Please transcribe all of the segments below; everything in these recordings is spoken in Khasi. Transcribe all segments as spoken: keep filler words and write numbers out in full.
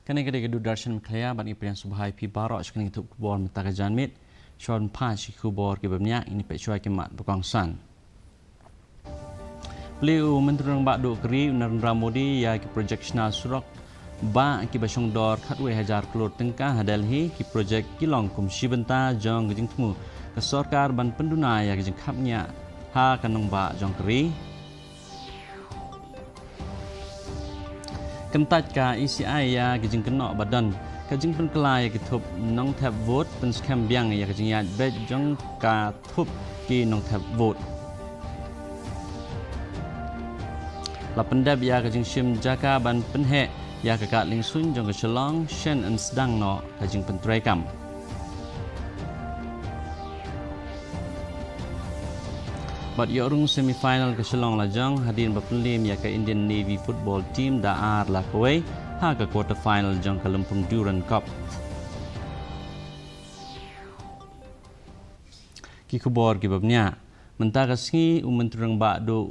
Kane ka dei ka Doordarshan Meghalaya, bad ngi pdiang sngewbha ïa phi baroh sha kane ka tup khubor mynta ka janmiet. Shuwa ban phai sha ki khubor kiba bniah, ngin ïa peit shuwa ki mat ba kongsan. Plie u Myntri Rangbah Duh ka ri u Narendra Modi ïa ki projek shna surok bah kiba shongdor khatwei hajar klur tyngka ha Delhi. Ki projek ki long kum shi bynta jong ka jingthmu ka sorkar ban pynduna ïa ka jingkhapngiah ha ka nongbah jong ka ri. Kyntait ka E C I ïa ka jingkynnoh ba don ka jingpynkylla ïa ki thup nongthep vote, pynskhem biang ïa ka jingïaid beit jong ka thup ki nongthep vote. La pyndep ïa ka jingshim jaka ban pynheh ïa ka kad liengsuiñ jong ka Shillong, shen yn sdang noh ka jingpyntreikam. Bad ïoh rung semi final ka Shillong la jong hadien ba pynliem ïa ka Indian Navy football team da ar la kawei ha ka quarter final jong ka Lympung Durand Cup. Ki khubor kiba bniah. Mynta ka sngi u Myntri Rangbah Duh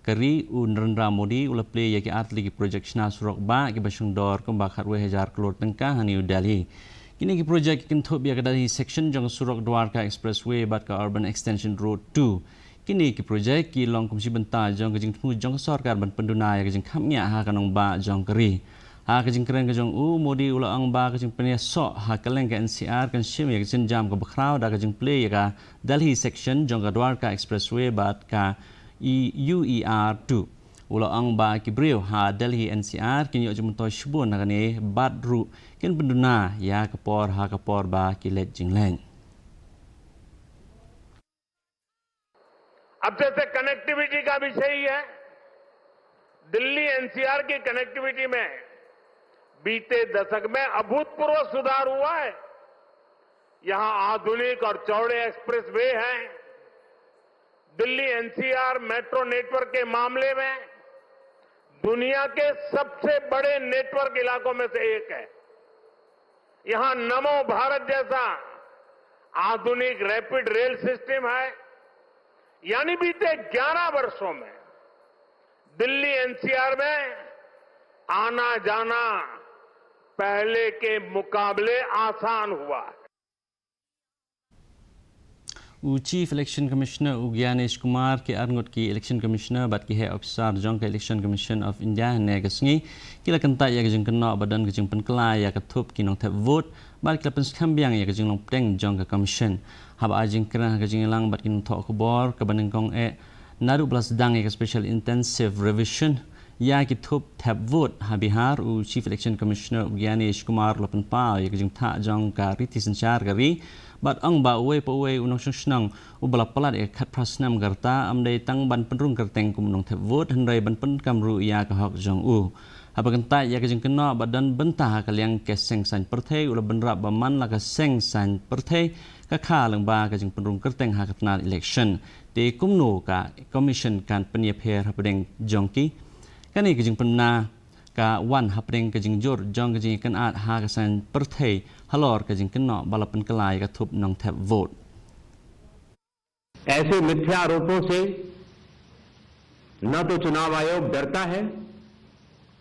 ka ri u Narendra Modi u la plie ïa ki artylli ki projek shna surok bah kiba shongdor kumba khatwei hajar klur tyngka ha New Delhi. Kine ki projek ki kynthup ïa ka Delhi section jong ka surok Dwarka Expressway bad ka Urban Extension Road two. Kine ki projek ki long kum shi bynta jong ka jingthmu jong ka sorkar ban pynduna ïa ka jingkhapngiah ha ka nongbah jong ka ri. Ha ka jingkren ka jong u, Modi u la ong ba ka jingpynïasoh ha kylleng ka N C R kan shim ïa ka sienjam kaba khraw da ka jingplie ïa ka Delhi section jong ka Dwarka Expressway bad ka E-, U E R two. U la ong ba ki briew ha Delhi N C R kin ïoh jingmyntoi shibun na kane bad ruh kin pynduna ïa ka por ha ka por ba ki leit jingleit. अब जैसे कनेक्टिविटी का विषय ही है, दिल्ली एनसीआर की कनेक्टिविटी में बीते दशक में अभूतपूर्व सुधार हुआ है। यहां आधुनिक और चौड़े एक्सप्रेसवे हैं। दिल्ली एनसीआर मेट्रो नेटवर्क के मामले में दुनिया के सबसे बड़े नेटवर्क इलाकों में से एक है। यहां नमो भारत जैसा आधुनिक रैपिड रेल सिस्टम है। यानी बीते ग्यारह वर्षों में दिल्ली एनसीआर में आना जाना पहले के मुकाबले आसान हुआ है। U Chief Election Commissioner u Gyanesh Kumar, ki arngut ki Election Commissioner bad ki heh officer jong ka Election Commission of India hynne ka sngi ki la kyntait ïa ka jingkynnoh ba don ka jingpynkylla ïa ka thup ki nongthep vote bad ki la pynskhem biang ïa ka jinglong pdeng jong ka Commission. Haba ai jingkren ha ka jingïalang bad ki nongthoh khubor kaba nyngkong eh naduh ba la sdang ïa ka Special Intensive Revision ïa ki thup thep vote ha Bihar, u Chief Election Commissioner u Gyanesh Kumar u la pynpaw ïa ka jingthah jong ka riti synshar ka ri bad ong ba uwei pa uwei u nongshong shnong uba la palat ïa ka khatphra snem ka rta ym dei tang ban pynrung kyrteng kum u nongthep vote hynrei ban pyndonkam ruh ïa ka hok jong u. Haba kyntait ïa ka jingkynnoh ba don bynta ha ka liang ka seng saiñ pyrthei, u la bynrap ba man la ka seng saiñ pyrthei ka kha lyngba ka jingpynrung kyrteng ha ka tnat election. Te kumno ka Commission kan pynïapher hapdeng jong ki? Kane ka jingpynbna ka wan hapdeng ka jingjur jong ka jingïakynad ha ka seng pyrthei halor ka jingkynnoh ba la pynkylla ïa ka thup nongthep vote. ऐसे मिथ्या आरोपों से न तो चुनाव आयोग डरता है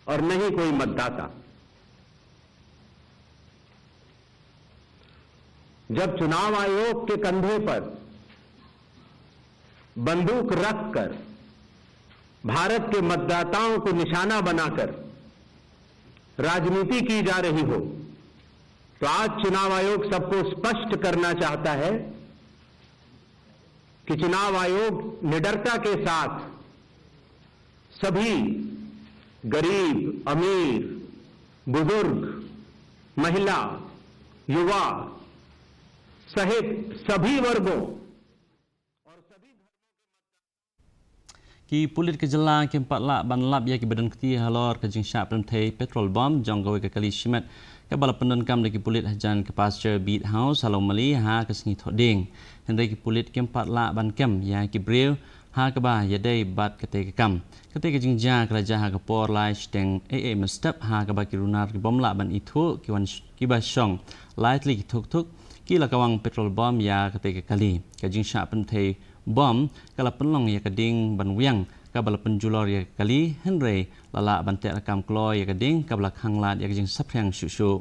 और न ही कोई मतदाता। जब चुनाव आयोग के कंधे पर बंदूक रखकर भारत के मतदाताओं को निशाना बनाकर राजनीति की जा रही हो, तो आज चुनाव आयोग सबको स्पष्ट करना चाहता है कि चुनाव आयोग निडरता के साथ सभी गरीब, अमीर, बुजुर्ग, महिला, युवा सहित सभी वर्गों और सभी धर्मों के मतदाता Ki pulit ka jylla kim pat lah ban lap ïa kiba don kti halor ka jingshah pynthei petrol bomb jong kawei ka kali shimet kaba la pyndonkam da ki pulit hajan ka Pasture Beat House ha Lawmali ha ka sngi Thohdieng. Hynrei ki pulit kim pat lah ban kem ïa ki briew ha kaba ïadei bad katei ka kam. Katei ka jingjia ka la jia ha ka por lai shiteng eiei mynstep ha kaba ki runar ki bym lah ban ithuh ki wan sh-, kiba shong lai tylli ki thuk thuk ki la kawang petrol bomb ïa katei ka kali. Ka jingshah pynthei bomb ka la pynlong ïa ka ding ban wiang kaba la pynjulor ïa ka kali, hynrei la lah ban teh rakam kloi ïa ka ding kaba la khanglad ïa ka jingsaphriang shuh shuh.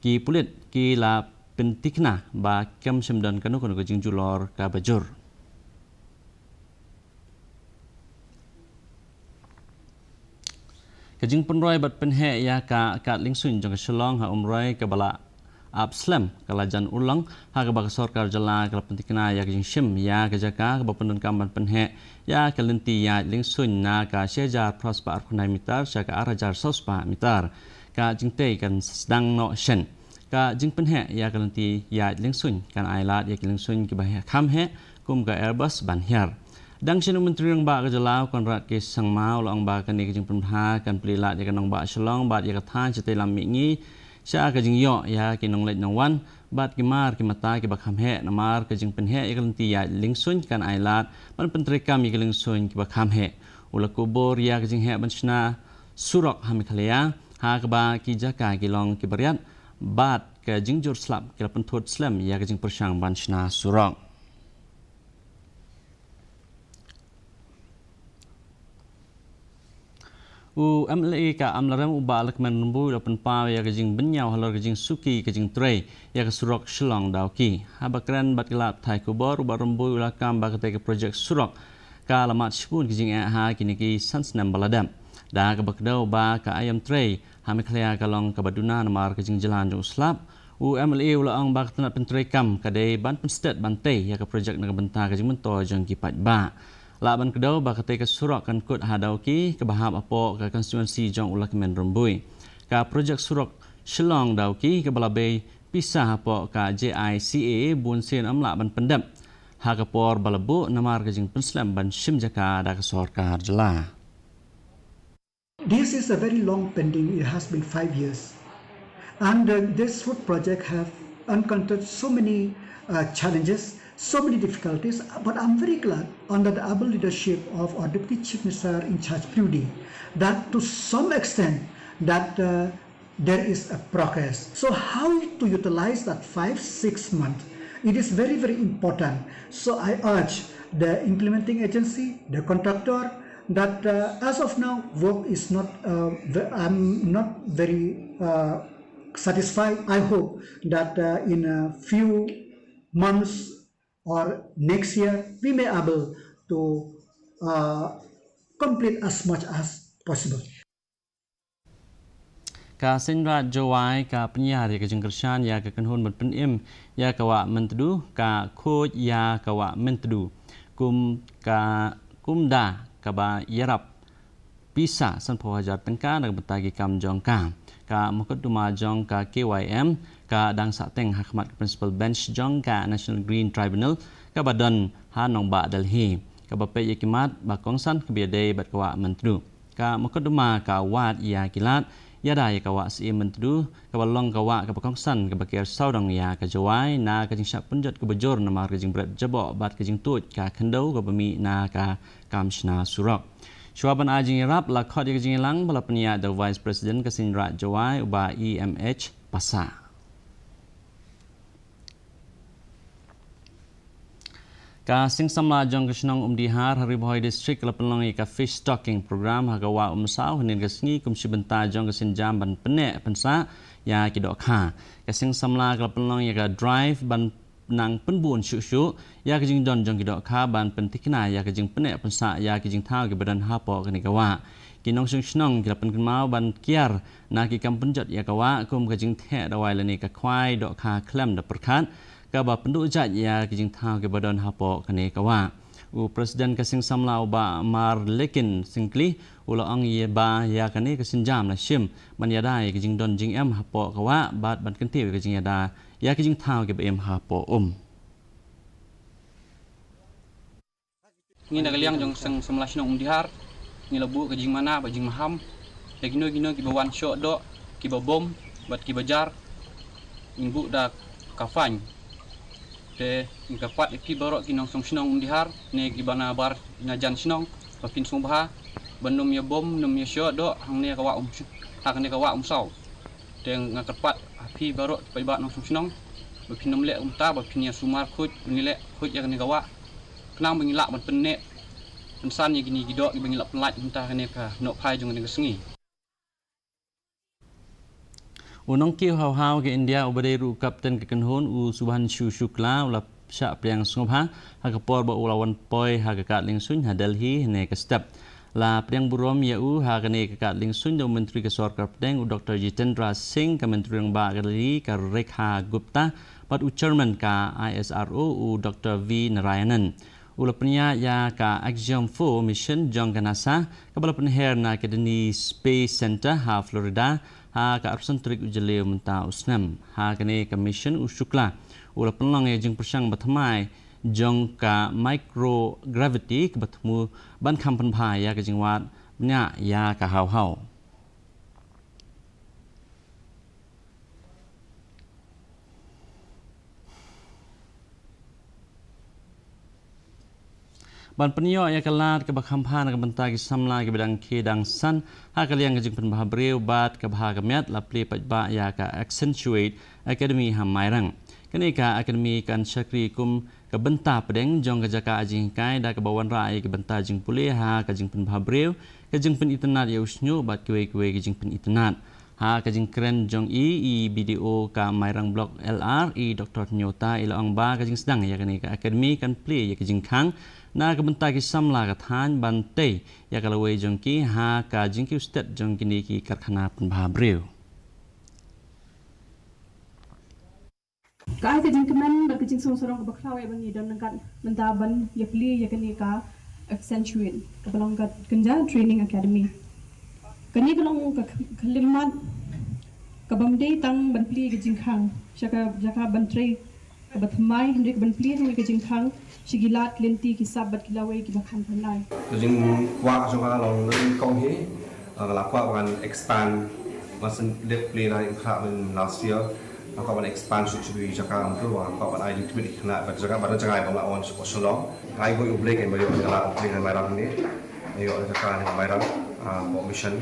Ki pulit ki la pyntikna ba kem shym don kano kano ka jingjulor kaba jur. Ka jingpynroi bad pynheh ïa ka kad liengsuiñ jong ka Shillong ha Umroi kaba la ap slem ka la jan urlong, ha kaba ka sorkar jylla ka la pyntikna ïa ka jingshim ïa ka jaka kaba pyndonkam ban pynheh ïa ka lynti ïaid liengsuiñ na ka shi hajar phra spah arphew khyndai mitar sha ka ar hajar saw spah mitar. Ka jingtei kan sdang noh shen. Ka jingpynheh ïa ka lynti ïaid liengsuiñ kan ailad ïa ki liengsuiñ kiba heh, kham heh kum ka Airbus ban hiar. Dang shen u Myntri Rangbah ka jylla u Conrad K Sangma u la ong ba kane ka jingpynbha kan plie lad ïa ka nongbah Shillong bad ïa ka thaiñ shatei lam mihngi sha ka jingïoh ïa ki nongleit nongwan bad ki mar ki mata kiba kham heh, namar ka jingpynheh ïa ka lynti ïaid liengsuiñ kan ailad ban pyntreikam ïa ki liengsuiñ kiba kham heh. U la kubur ïa ka jingheh ban shna surok ha Meghalaya, ha kaba ki jaka ki long kiba riat bad ka jingjur slap ki la pynthut slem ïa ka jingpyrshang ban shna surok. U M L A ka Amlarem u Bah Lahkmen Rymbui u la pynpaw ïa ka jingbynñiaw halor ka jingsuki ka jingtrei ïa ka surok Shillong Dawki. Haba kren bad ki lad pathai khubor, u Bah Rymbui u la kam ba katei ka projek surok ka la mad shibun ki jingeh ha kine ki san snem ba la dep. Da kaba kdew ba ka aïom trei ha Meghalaya ka long kaba duna namar ka jingjlan jong u slap, u M L A u la ong ba ka tnat pyntreikam ka dei ban pynstet ban tei ïa ka projek na ka bynta ka jingmyntoi jong ki paidbah. Lah ban kdew ba katei ka surok kan kut ha Dawki kaba hap hapoh ka konstituensi jong u Lahkmen Rymbui. Ka projek surok Shillong Dawki kaba la bei pisa hapoh ka J I C A bunsien ym lah ban pyndep ha ka por ba la buh namar ka jingpynslem ban shim jaka da ka sorkar jylla. This is a very long pending. It has been five years. And uh, this road project have encountered so many uh, challenges, so many difficulties. But I'm very glad under the able leadership of our Deputy Chief Minister in charge, Priyuth, that to some extent that uh, there is a progress. So how to utilize that five, six months? It is very, very important. So I urge the implementing agency, the contractor, that uh, as of now, work is not, uh, ve- I'm not very uh, satisfied. I hope that uh, in a few months or next year, we may able to uh, complete as much as possible. Ka Seiñ Raij Jowai ka pynïar ïa ka jingkyrshan ïa ka kynhun ban pynim ïa ka wah Myntdu, ka khuid ïa ka wah Myntdu kum ka kumda kaba ïarap pisa sanphew hajar tyngka na ka bynta ki kam jong ka. Ka mukotduma jong ka K Y M ka dang sah teng ha khmat ka Principal Bench jong ka National Green Tribunal kaba don ha nongbah Delhi, kaba peit ïa ki mat ba kongsan kaba ïadei bad ka wah Myntdu. Ka mukotduma ka wad ïa ki lad ïada ïa ka wah Syiem Myntdu, kaba long ka wah kaba kongsan kaba ker sawdong ïa ka Jowai na ka jingshah pynjot kaba jur namar ka jingbret jaboh bad ka jingtuid ka khyndew kaba mih na ka kam shna surok. Shuwa ban ai jingïarap, la khot ïa ka jingïalang ba la pynïaid da u Vice President ka Seiñ Raij Jowai, u Bah E M H Passah. Ka Seng Samla jong ka shnong Umdihar ha Ri Bhoi District ka la pynlong ïa ka Fish Stocking Program ha ka wah Umsaw hynnin ka sngi kum shi bynta jong ka sienjam ban pynneh pynsah ïa ki dohkha. Ka Seng Samla ka la pynlong ïa ka drive ban nang pynbun shuh shuh ïa ka jingdon jong ki dohkha ban pyntikna ïa ka jingpynneh pynsah ïa ki jingthaw kiba don hapoh kane ka wah. Ki nongshong shnong ki la pynkynmaw ban kiar na ki kam pynjot ïa ka wah kum ka jingtheh dawai lane ka khwai dohkha khlem da pyrkhat, kaba pynduh jait ïa ki jingthaw kiba don hapoh kane ka wah. U President ka Seng Samla u Bah Marlekin Syngkli u la ong ïa ba ïa kane ka sienjam la shim ban ïada ïa ki jingdon jingem hapoh ka wah bad ban kyntiew ïa ki jingïada ïa ki jingthaw kiba im hapoh um. Ngi na ka liang jong Seng Samla Shnong Umdihar, ngi la buh ka jingmana bad jingmaham ïa kino kino kiba wan shoh doh, kiba bom bad kiba jar, ngi buh da ka fine. Te ngi kyrpad ïa phi baroh ki nongshong shnong Umdihar ne kiba na bar na jan shnong ba phin sngewbha ban ym ïa bom, ym ïa shoh doh hangne ka wah um, hangne ka wah Umsaw. Te nga kyrpad ha phi baroh ki paidbah nongshong shnong ba phin ym leh kumta, ba phin ïa sumar khuid, phin ïa leh khuid ïa kane ka wah. Khnang ba ngin lah ban pynneh Kynsan ïa kine ki doh kiba ngi la pynlait mynta kane ka nohphai jong kane ka sngi. U nongkiew hawhaw ka India uba dei ruh u kapten ka kynhun, u Shubhanshu Shukla, u la shah pdiang sngewbha ha ka por ba u la wan poi ha ka kad liengsuiñ ha Delhi hynne ka step. La pdiang burom ïa u ha kane ka kad liengsuiñ da u Myntri ka Sorkar Pdeng, u Doktor Jitendra Singh, ka Myntri Rangbah ka Delhi, ka Rekha Gupta, bad u Chairman ka I S R O, u Doktor V Narayanan. U la pynïaid ïa ka Axiom four mission jong ka NASA, kaba la pynher na ka Kennedy Space Center ha Florida ha ka arphew san tarik u Jylliew mynta u snem. Ha kane ka mission u Shukla u la pynlong ïa ka jingpyrshang bathymmai jong ka microgravity kaba thmu ban kham pynbha ïa ka jingwad bniah ïa ka hawhaw. Ban pynïoh ïa ka lad kaba kham bha na ka bynta ki samla kiba dang khie dang san ha ka liang ka jingpynbha briew bad ka bha ka miat, la plie paidbah ïa ka Accentuate Academy ha Mairang. Kane ka academy kan shakri kum ka bynta pdeng jong ka jaka jinghikai da kaba wanrah ïa ka bynta jingpule ha ka jingpynbha briew, ka jingpynitynnad ïa u shñiuh bad kiwei kiwei ki jingpynitynnad. Ha ka jingkren jong i, i B D O ka Mairang Block L R, i Doktor Nyota, i la ong ba ka jingsdang ïa kane ka academy kan plie ïa ka jingkhang na ka bynta ki samla ka thaiñ ban tei ïa ka lawei jong ki ha ka jingkiew stet jong kine ki karkhana pynbha briew. Ka ai ka jingkmen bad ka jingsngew sarong kaba khraw ïa ba ngi don ryngkat mynta ban ïa plie ïa kane ka Accentuate kaba long ka kynja training academy. Kane ka long ka khyllipmat kaba ym dei tang ban plie ka jingkhang sha ka jaka ban trei kaba thymmai, hynrei ka ban plie ruh ïa ka jingkhang sha ki lad lynti ki sap bad ki lawei kiba kham pynlait. Ka jingkwah jong nga long nyngkong hi, ah, nga la kwah ban expand, nga shu dep plie na ïing khrah ban last year. Nga kwah ban expand shuh shuh ki jaka, nga kwah ban ai jingtbit ki khynnah bad jaka, bad jaka ba nga wan sha Shillong. Ai, ko u Blei, nga ïoh ka lad plie ha Mairang ne. Nga ïoh ka jaka ha Mairang, ah, mission.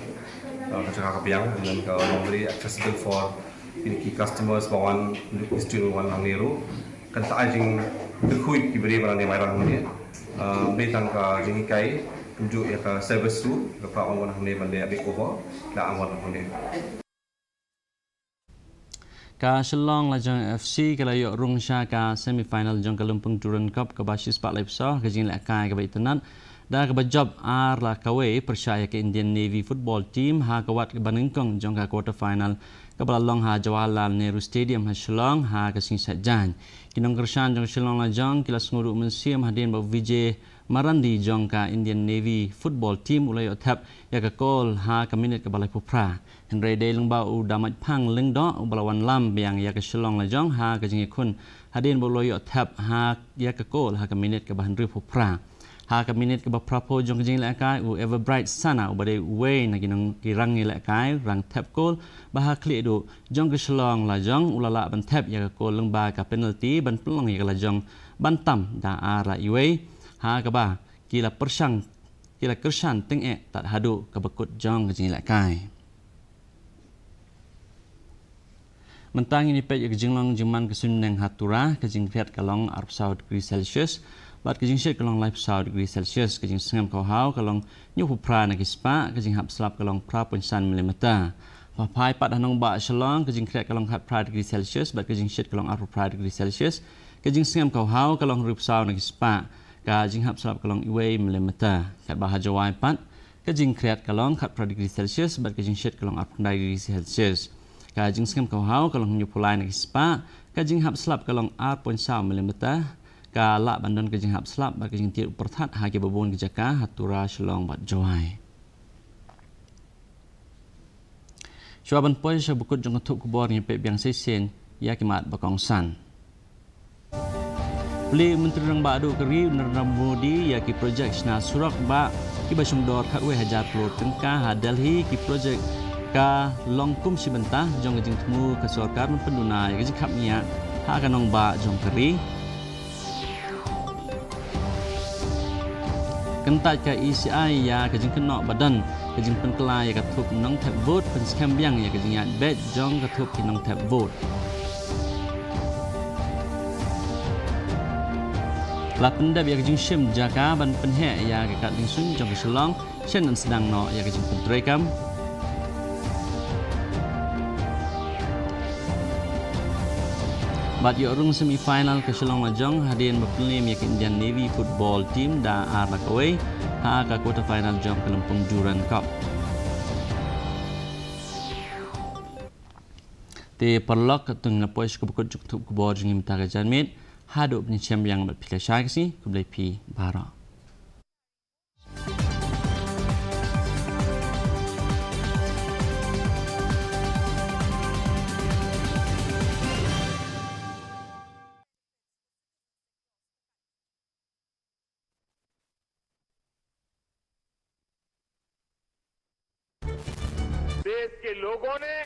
Ah, ka jaka ka biang, and then ka long very accessible for ki customers ba wan, ki student wan hangne ruh. Kan sa ai jingkyrkhu ïa ki briew ba wan hangne Mairang hangne. Ah, ym dei tang ka jinghikai, kumjuh ïa ka service ruh, ka ba wan wan hangne ban leh makeover, la wan hangne. Ka Shillong Lajong F C ka la ïoh rung sha ka semi final jong ka Lympung Durand Cup kaba shispah laiphew saw, ka jinglehkai kaba itynnad da kaba jop ar la kawei pyrshah ïa ka Indian Navy football team ha ka wat kaba nyngkong jong ka quarter final kaba la long ha Jawaharlal Nehru Stadium ha Shillong ha ka sngi Saitjaiñ. Ki nongkyrshan jong ka Shillong Lajong ki la sngewduh mynsiem hadien ba u Vijay Marandi jong ka Indian Navy football team u la ïoh thep ïa ka kol ha ka minit kaba laiphew phra. Hynrei dei lyngba u Damaitphang Lyngdoh uba la wan lam biang ïa ka Shillong Lajong ha ka jingïakhun hadien ba u la ïoh thep ha ïa ka kol ha ka minit kaba hynriewphew phra. Ha ka minit kaba phraphew jong ka jinglehkai, u Everbright Sana uba dei uwei na ki nong, ki rangïalehkai, rang thep kol ba ha khlieh duh jong ka Shillong Lajong u la lah ban thep ïa ka kol lyngba ka penalty ban pynlong ïa ka Lajong ban tam da ar la iwei, ha kaba ki la pyrshang, ki la kyrshan tyngeh tad haduh kaba kut jong ka jinglehkai. Mynta ngin ïa peit ïa ka jinglong jingman ka suiñ bneng ha Tura, ka jingkhriat ka long arphew saw degree Celsius bad ka jingshit ka long laiphew saw degree Celsius, ka jingsngem ka haw ka long hynñiewphew phra na ki spah, ka jinghap slap ka long phra point san millimeter. Haphai pat ha nongbah Shillong, ka jingkhriat ka long khatphra degree Celsius bad ka jingshit ka long arphew phra degree Celsius, ka jingsngem ka haw ka long hynriewphew saw na ki spah, ka jinghap slap ka long iwei millimeter. Katba ha Jowai pat, ka jingkhriat ka long khatphra degree Celsius bad ka jingshit ka long arphew khyndai degree Celsius. Ka jingsngem ka haw ka long hynñiewphew lai na ki spah, ka jinghap slap ka long ar point saw millimeter. Ka lah ban don ka jinghap slap bad ka jingtied u pyrthat ha kiba bun ki jaka ha Tura, Shillong bad Jowai. Shuwa ban poi sha ba kut jong ka thup khubor, ngin peit biang shisien ïa ki mat ba kongsan. Plie u Myntri Rangbah Duh ka ri u Narendra Modi ïa ki projek shna surok ba kiba shongdor khatwei hajar klur tyngka ha Delhi. Ki projek ka long kum shi bynta jong ka jingthmu ka sorkar ban pynduna ïa ka jingkhapngiah ha ka nongbah jong ka ri. Kyntait ka E C I ïa ka jingkynnoh ba don ka jingpynkylla ïa ka thup nongthep vote, pynskhem biang ïa ka jingïaid beit jong ka thup ki nongthep vote. La pyndep ïa ka jingshim jaka ban pynheh ïa ka kad diengsuiñ jong ka Shillong, shen yn sdang noh ïa ka jingpyntreikam. Bad ïoh rung semi final ka Shillong Lajong hadien ba pynliem ïa ka Indian Navy football team da ar la kawei ha ka quarter final jong ka lympung Durand Cup. Te paralok, katno ngi la poi sha kaba kut jong ka thup khubor jong ngi mynta ka janmiet. Haduh ban ïashem biang bad phi lashai ka sngi, khublei phi baroh. देश के लोगों ने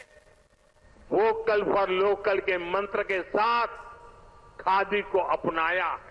वोकल फॉर लोकल के मंत्र के साथ खादी को अपनाया है।